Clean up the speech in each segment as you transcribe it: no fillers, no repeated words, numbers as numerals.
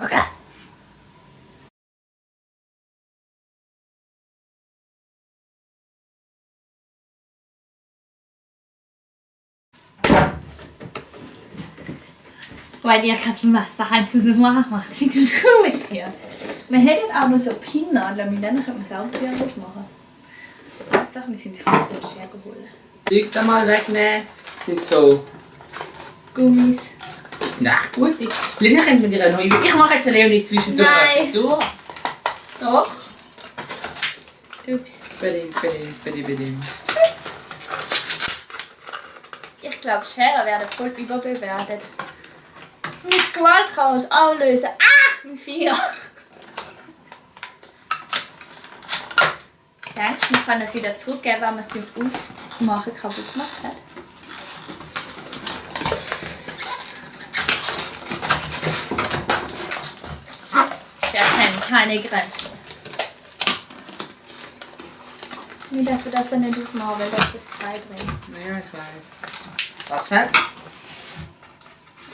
Okay. Weil ihr kein Messer habt zu machen, macht es wieder so gut hier. Wir hätten auch noch so Pinnadeln, mit denen könnte man es auch wieder machen. Hauptsache, wir sind viel zu schwer geholt. Zeug da mal wegnehmen. Das sind so Gummis. Das sind echt gute. Lina, könnte man dir eine neue... Ich mache jetzt eine Leonie zwischendurch. Nein. So. Doch. Ups. Bedim. Ich glaube, Scheren werden voll überbewertet. Mit Gewalt kann man es auch lösen. Ah! Mein Finger! Denkst du, man kann es wieder zurückgeben, wenn man es beim Aufmachen kaputt gemacht hat? Der kennt keine Grenzen. Wir dürfen das ja nicht aufmachen, weil da ist das Teil drin. Ja, ich weiß. Warte schnell.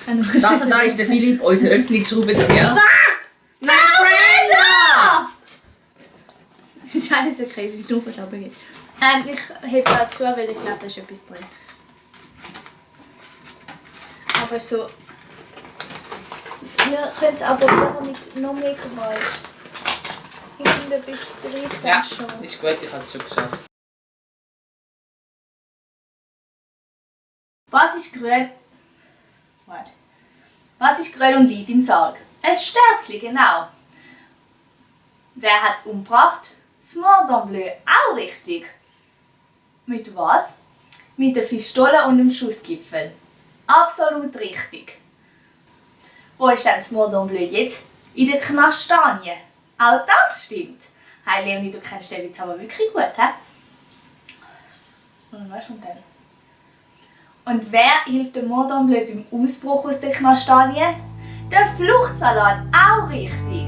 Das Da ist der Philipp, unser Öffnungsschraubenzieher. Nein, Brenda! Das ist alles so crazy, Stufe, glaube ich. Ich hebe dazu, weil ich glaube, da ist etwas drin. Aber so... Wir können es aber wieder mit noch mehr Gewalt. Irgendetwas reißt dann Ja, schon. ist gut, ich habe es schon geschafft. Was ist grün? Warte. Was ist grün und liegt im Sarg? Ein Sterzli, genau. Wer hat es umgebracht? Das Mordant Bleu, auch richtig. Mit was? Mit der Pistole und dem Schussgipfel. Absolut richtig. Wo ist denn das Mordant Bleu jetzt? In der Knastanie. Auch das stimmt. Hey Leonie, du kennst den Witz aber wirklich gut, hä? Und was und dann? Und wer hilft dem Mordant Bleu beim Ausbruch aus der Knastanie? Der Fluchtsalat, auch richtig.